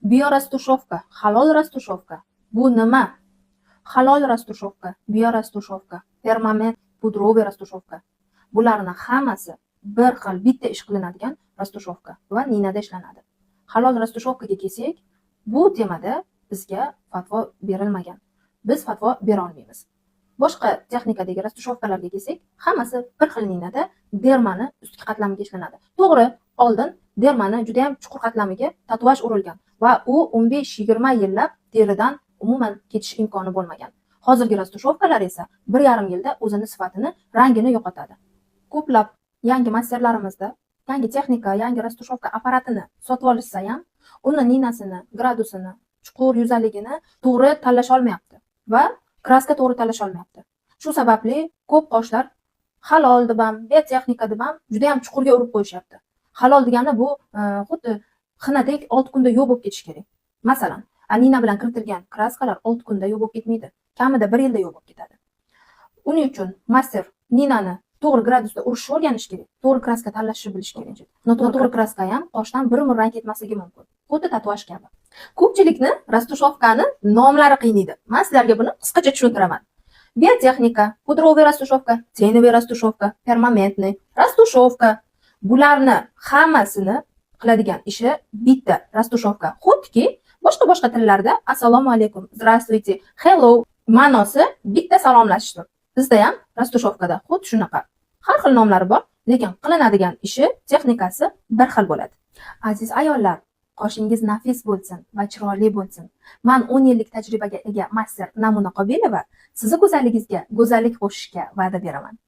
Биорастушевка, halol растушевка. Bu nima? Halol растушевка, биорастушевка, permanent, пудровый растушевка. Bularni hammasi bir xil, bitta ish qilinadigan растушевка va ninada ishlanadi. Halol растушевка ga kelsak, bu temada bizga fatvo berilmagan. Biz fatvo bera olmaymiz. Boshqa texnikadagi растушевка larga kelsak, hammasi bir xil ninada dermani ustki qatlamiga ishlanadi. To'g'ri, oldin dermani juda ham chuqur qatlamiga tatuaj urilgan va u 15-20 yillab teridan umuman ketish imkoni bo'lmagan. Hozirgi растушевка lar esa 1,5 yilda o'zini sifatini, rangini yo'qotadi. Ko'plab yangi masterlarimizda yangi texnika, yangi растушевка apparatini sotib olishsa ham, uni ninasini, gradusini, chuqur yuzaligini to'g'ri tanlasholmayapti va краска to'g'ri tanlasholmayapti. Shu sababli ko'p qoshlar halol deb ham, biotexnika deb ham juda ham chuqurga urib qo'yishyapti. Halol degani bu xuddi xinadek 6 kunda yo'q bo'lib ketishi kerak. Masalan, nina bilan kiritilgan краска lar 6 kunda yo'q bo'lib ketmaydi. Kamida 1 yilda yo'q bo'lib ketadi. Uning uchun master ninani to'g'ri gradusda urishni o'rganish kerak. To'g'ri краска tanlashni bilish kerak. Noto'g'ri краска ham qoshdan bir umr rang ketmasligi mumkin. Xuddi tatuaj kabi. Ko'pchilikni растушевка ni nomlari qiynaydi. Men sizlarga buni qisqacha tushuntiraman. Биотехника, пудровая растушевка, теневая растушевка, перманентный растушевка. Bularni hammasini qiladigan ishi bitta растушевка. Xuddiki boshqa-boshqa tillarda assalomu alaykum, здравствуйте, hello ma'nosi bitta salomlashishdir. Bizda ham растушевка da xuddi shunaqa. Har xil nomlari bor, lekin qilinadigan ishi, texnikasi bir xil bo'ladi. Aziz ayollar, qoshingiz nafis bo'lsin va chiroyli bo'lsin. Man 10 yillik tajribaga ega master Namuna Qobilova sizni go'zalligingizga go'zallik qo'shishga va'da beraman.